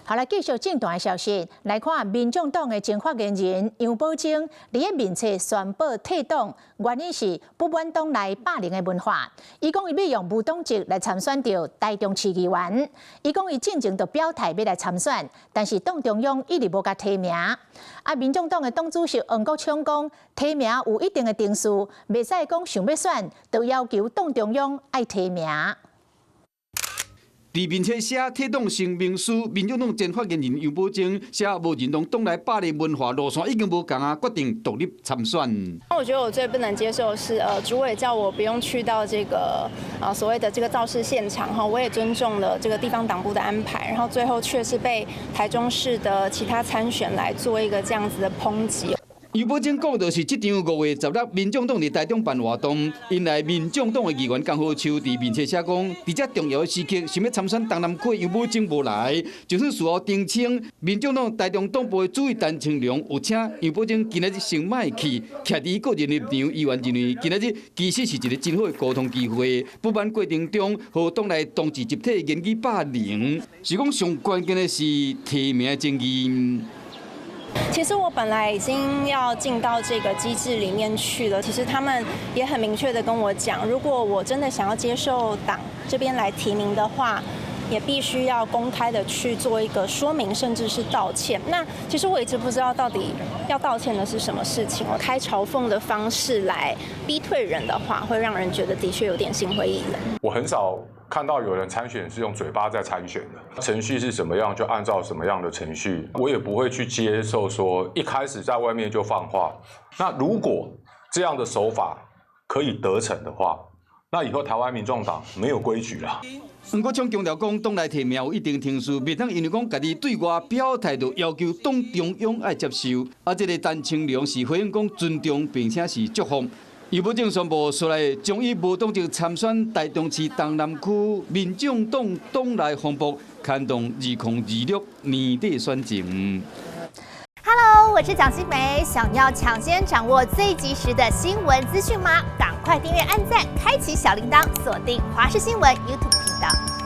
好來，繼續政壇的消息來看，民眾黨的前發言人楊寶貞佇咧面冊宣布退黨，原因是不滿黨內霸凌的文化。伊講伊欲用無黨籍來參選著台中市議員。伊講伊進前就表態欲來參選，但是黨中央一直無共提名。啊，民眾黨的黨主席黃國昌講，提名有一定的程序，袂使講想欲選，就要求黨中央愛提名。佇面冊寫退黨聲明書，民眾黨前發言人楊寶貞寫無認同黨內霸凌文化路線已經無仝啊，決定獨立參選。我覺得我最不能接受的是，主委叫我不用去到這個所謂的這個造勢現場哈，我也尊重了這個地方黨部的安排，然後最後卻是被台中市的其他參選來做一個這樣子的抨擊。楊寶貞講的是這場5月16，民眾黨佇台中辦活動，引來民眾黨的議員江和秋佇面冊寫講，佇這重要的時刻，想欲參選東南區楊寶貞無來，就是事後澄清，民眾黨台中黨部的主委陳清龍有請楊寶貞今仔日先莫去，徛佇個人立場，議員認為今仔日其實是一個真好的溝通機會，不滿過程中，予黨內同志集體言語霸凌，是講上關鍵的是提名爭議。其實我本來已經要進到這個機制裡面去了。其實他們也很明確的跟我講，如果我真的想要接受黨這邊來提名的話，也必須要公開的去做一個說明，甚至是道歉。那其實我一直不知道到底要道歉的是什麼事情。我開嘲諷的方式來逼退人的話，會讓人覺得的確有點心灰意冷。我很少看到有人參選是用嘴巴在參選的，程序是什麼樣就按照什麼樣的程序，我也不會去接受說一開始在外面就放話。那如果這樣的手法可以得逞的話，那以後台灣民眾黨沒有規矩了。黃國昌強調講，黨內提名有一定程序，袂當因為講家己對外表態，就要求黨中央愛接受。啊，這个陳清龍是回應講尊重，並且是祝福。楊寶貞宣布出來，將以無黨籍參選台中市東南區民眾黨黨內風暴，牽動2026年底選情。 Hello，我是蔣新梅，想要搶先掌握最及時的新聞資訊嗎？趕快訂閱、按讚、開啟小鈴鐺，鎖定華視新聞 YouTube 頻道。